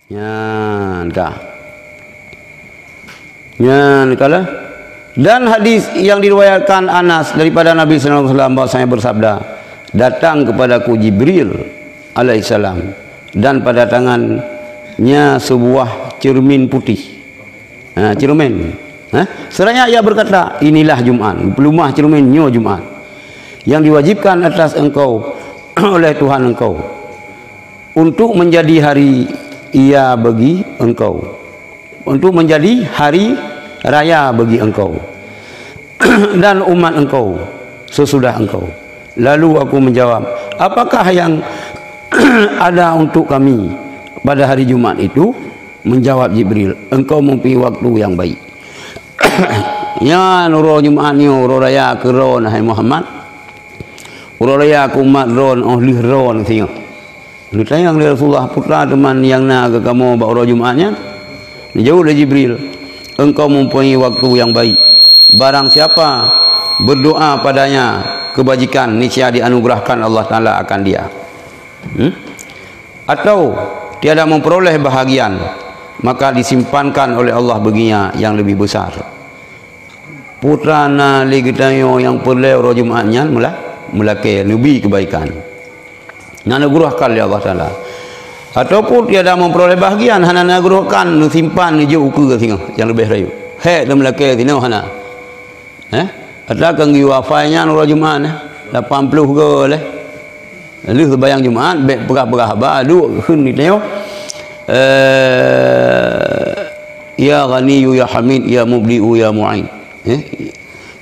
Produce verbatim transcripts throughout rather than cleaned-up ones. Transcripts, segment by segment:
Nyan ka. Nyan ka lah. Dan hadis yang diriwayatkan Anas daripada Nabi sallallahu alaihi wasallam bahwasanya bersabda, "Datang kepadaku Jibril alaihissalam dan pada tangannya sebuah cermin putih." Ha, cermin. Ha? Seraya ia berkata, "Inilah Jumat." Peulumah cermin, "Nyoe Jumat yang diwajibkan atas engkau oleh Tuhan engkau untuk menjadi hari ia bagi engkau, untuk menjadi hari raya bagi engkau dan umat engkau sesudah engkau." Lalu aku menjawab, "Apakah yang ada untuk kami pada hari Jumat itu?" Menjawab Jibril, "Engkau mempunyai waktu yang baik." Nyan uroe Jumat nyoe, uroe raya keu droe, hai Muhammad. Uroe raya keu umat droe, oh lheueh droe singoh. Geutanyong lé Rasulullah, "Peue teuma nyang na keu kamoe bak uroe Jumat nyan?" Geujaweueb lé Jibril, "Engkau mempunyai waktu yang baik. Barang siapa berdoa padanya kebajikan, niscaya dianugerahkan Allah Taala akan dia." Hmm? Atau tiada memperoleh bahagian, maka disimpankan oleh Allah baginya yang lebih besar. Peue teuma na lé geutanyoe nyang peureulée uroe Jumat nyan meula-, meulakée neubi keubaikan. Nyan neugeureuhkan lé Allah Taala. Ataupun tiada memperoleh bahagian, hana neugeureuhkan, neusimpan, neujok ukeue singoh nyang leubeh rayeuk. Hék teumeulakée singoh hana. Eh? Ata keu geuyue wafai nyan uroe Jumat, eh? Lapan ploh goe lé. Lheueh seumayang Jumat, bék peugah-peugah haba, duek kheun di tanyoe. Eh, "Ya Ghaniyyu ya Hamid, ya Mubdi'u ya Mu'id." Eh?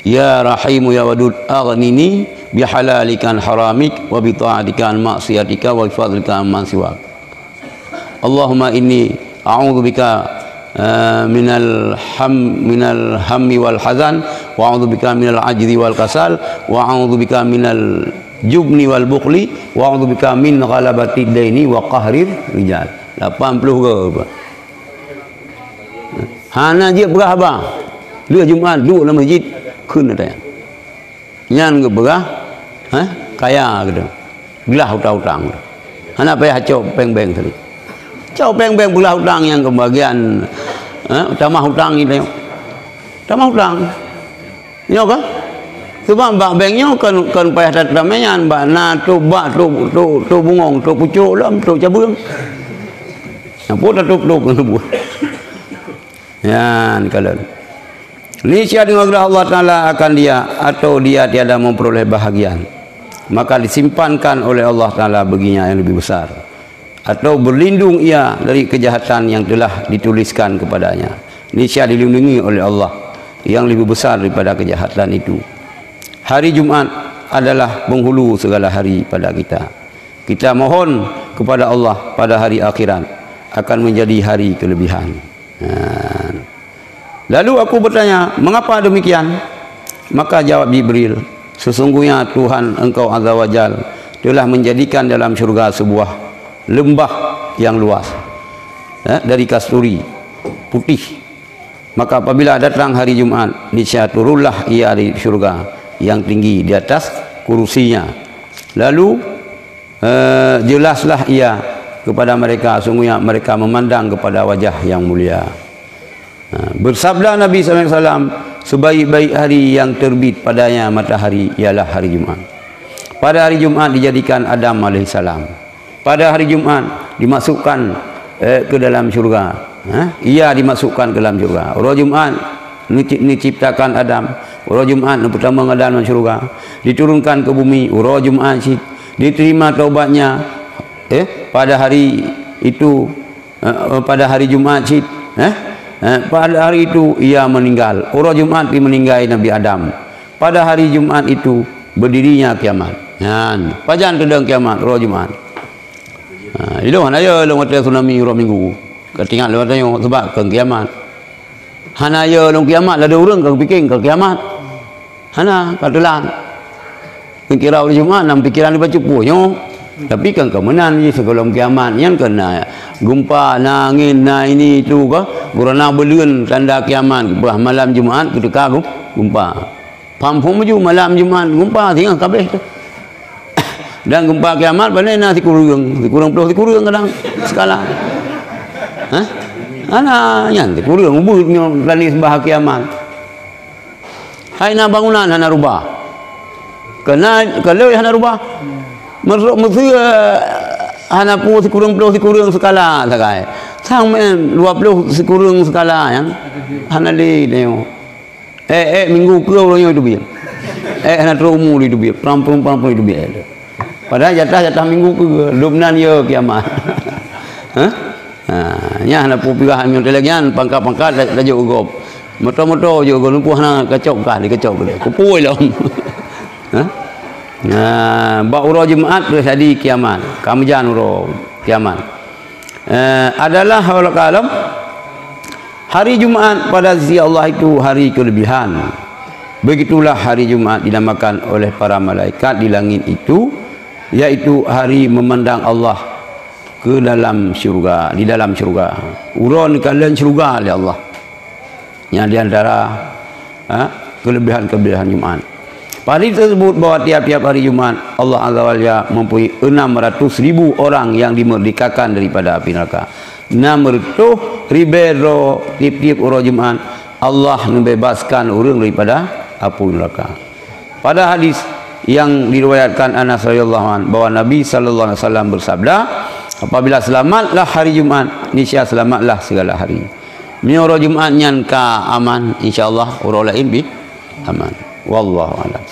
"Ya Rahimu ya Wadud, aghnini bihalalika an haramik, wa bita'atika an maksiatika, wa bifadlika amman siwak." Allahumma inni a'udzubika, eh, minal ham-, minal hammi wal hazan, wa a'udzubika minal ajzi wal kasal, wa a'udzubika minal jubni wal bukhli, wa a'udzubika min ghalabatid daini wa qahrir rijal. Lapan ploh goe. Hana jeuet peugah haba. Lheueh Jumat duek lam masjid, kheun ata nyan. Nyan geupeugah, eh, kaya gitu. Glah utang-utang. Hana payah cok péng bank tadi. Cok péng bank peuglah utang nyang keubagian, eh, tamah utang gitu. Tamah utang. Nyoe kan? Sebab bak bank nyoe kan, kan payah tatamé nyan, bak na tôb bak, tôb, tôb, tôb bungong, tôb pucôk lom, tôb cabeueng. Nyan pun tatôb-tôb ngon buet. Nyan kalon. Niscaya dianugerah Allah Taala akan dia, atau dia tiada memperoleh bahagian, maka disimpankan oleh Allah Taala baginya yang lebih besar, atau berlindung ia dari kejahatan yang telah dituliskan kepadanya. Niscaya dilindungi oleh Allah yang lebih besar daripada kejahatan itu. Hari Jumat adalah penghulu segala hari pada kita. Kita mohon kepada Allah pada hari akhirat akan menjadi hari kelebihan. Ha. Lalu aku bertanya, "Mengapa demikian?" Maka jawab Jibril, "Sesungguhnya Tuhan engkau Azza wa Jal telah menjadikan dalam syurga sebuah lembah yang luas, eh, dari kasturi putih. Maka apabila datang hari Jumat, niscaya turunlah ia dari syurga yang tinggi di atas kurusinya. Lalu, eh, jelaslah ia kepada mereka, sungguhnya mereka memandang kepada wajah yang mulia." Ha, bersabda Nabi sallallahu alaihi wasallam, "Sebaik-baik hari yang terbit padanya matahari ialah hari Jumat." Pada hari Jumat dijadikan Adam alaihissalam. Pada hari Jumat dimasukkan, eh, ke dalam syurga. Ha? Ia dimasukkan ke dalam syurga. Uroe Jumat neuci-, neuciptakan Adam. Uroe Jumat neupeutamong Adam lam syurga. Diturunkan ke bumi uroe Jumat cit. Diterima taubatnya, eh, pada hari itu, eh, pada hari Jumat cit, eh, eh, pada hari itu ia meninggal. Uroe Jumat pih meninggai Nabi Adam. Pada hari Jumat itu berdirinya kiamat. Nyan, pajan teudong kiamat, uroe Jumat. Ha, ilong hana yo lôn watée tsunami uroe Minggu. Ka teuingat lôn watée nyoe, sebab kon kiamat. Hana yo lôn kiamat, ladôm ureuëng ka geupiké kon kiamat. Hana, ka teulat. Kira uroe Jumat, nam pikiran dibacut puih nyoe. Tapi kan keumenan jih sigohlom kiamat nyan keunan gempa, na angén, na ini itu ka. Gurana beuleuen tanda kiamat, bah malam Jumat keuteuka gem-, gempa. Pham phom maju malam Jumat gempa singoh kabeh tu. Dan gempa kiamat pane na sikureueng, sikureueng ploh sikureueng kadang sekala. Hah? Hana, nyan sikureueng ubeut nyoe tani seubah kiamat. Hai na bangunan hana rubah. Keunan, ka lheueh hana rubah. Meurok meuseue hana peue sikureueng ploh sikureueng seukala sagai. Sang meu'en dua ploh sikureueng seukala nyan hana lé nyoe. Eh, eh, minggu keue uroe nyoe teubiet. Eh, hana troh umu lé teubiet. Prang prung, prang prung teubiet. Padahai jatah-jatah minggu keue, lom nan ye kiamat. Hah? Ha, nyan hana peue pilah nyoe lagèe nyan, pangkat-pangkat ta-, tajok gob. Moto-moto jok gob, lumpoh hana kacok kah, dikacok keu dia. Kupui lom. Hah? Nah, bak uroe Jumaat teujadi kiamat. Ka meujan uroe kiamat. Eh, adalah hal kalam, hari Jumaat pada sisi Allah itu hari kelebihan. Begitulah hari Jumaat dinamakan oleh para malaikat di langit itu, yaitu hari memandang Allah ke dalam syurga, di dalam syurga. Uroe neukalon syurga lé Allah. Nyan di antara, ha, kelebihan-kelebihan Jumaat. Pada hadis tersebut bahwa tiap-tiap hari Jumaat, Allah Azza wa Jalla mempunyai enam ratus ribu orang yang dimerdekakan daripada api neraka. Enam ratus ribèe droe tiep-tiep uroe Jumaat, Allah membebaskan ureueng daripada api neraka. Pada hadis yang diriwayatkan Anas radhiyallahu anhu bahwa Nabi sallallahu alaihi wasallam bersabda, "Apabila selamatlah hari Jumaat, niscaya selamatlah segala hari." Meunyoe uroe Jumaat nyan ka aman, insya Allah uroe laén pih aman. Wallahu a'lam.